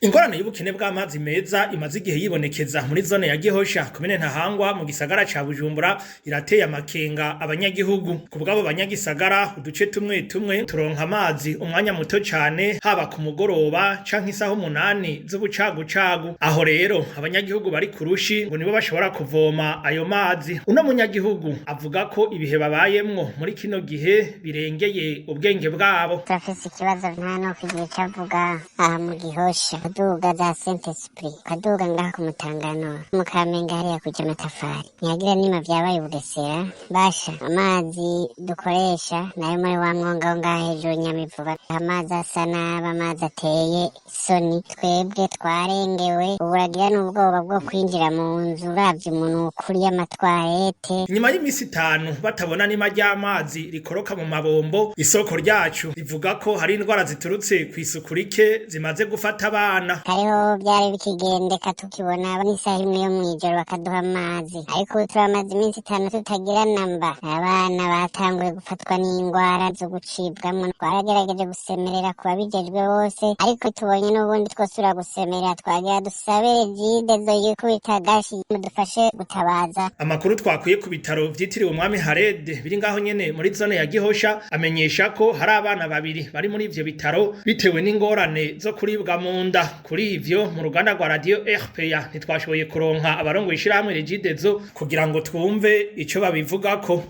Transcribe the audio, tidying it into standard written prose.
Ingorane y'ubukene bw'amazi meza imaze igihe yibonekeza muri zone ya Gihosha, komine Ntahangwa, mu gisagara ca Bujumbura, irateye amakenga abanyagihugu. Ku bw'abo banyagisagara, uduce tumwe tumwe turonka amazi umwanya muto cane, haba ku mugoroba canke isaha 8 z'ubucagucagu. Aho rero abanyagihugu bari ku rushi ngo nibo bashobora kuvoma ayo mazi. Uno munyagihugu avuga ko ibihe babayemwo muri kino gihe birengeye ubwenge bwabo. Turafise ikibazo, nta no kugira ico avuga aha mu Gihosha. Ukaduga za Saint Esprit, ukaduga ngaha ku Mutangano, mu Kamenge hariya kuja amatafari, ntihagira nima vyabaye Bugesera. Basha, amazi dukoresha nayo muri wa mwonga wo ngaha hejuru Nyamivuba, amazi asa nabi, amazi ateye isoni. Twebwe twarengewe, ubu uragira n'ubwoba bwo kwinjira mu nzu uravye umunuko uriyo amatwarete. Inyuma y'imisi 5 batabona nima ry'amazi rikoroka mu mabombo, Isoko Ryacu rivuga ko hari indwara ziturutse kw'isuku rike zimaze gufata abana. Hariho byari bikigendeka, tukibona n'isaha 1 yo mw'ijoro bakaduha amazi, ariko ubu turamaze iminsi 5 tutagira namba. Abana batanguye gufatwa n'ingwara zo gucibwamwo. Twaragerageje gusemerera ku babijejwe bose, ariko tubonye n'ubundi twosubira gusemerera. Twagira dusabe Regideso yikubita agashi mudufashe gutabaza. Amakuru twakwiye ku bitaro vyitiriwe Umwami Harede biri ngaho nyene muri zone ya Gihosha amenyesha ko hari abana babiri bari muri ivyo bitaro bitewe n'ingorane zo kuribwa mu nda. Kuri ivyo, mu ruganda rwa radio RPA ntitwashoboye kuronka abarongoye ishirahamwe Regideso kugira ngo twumve ico babivugako.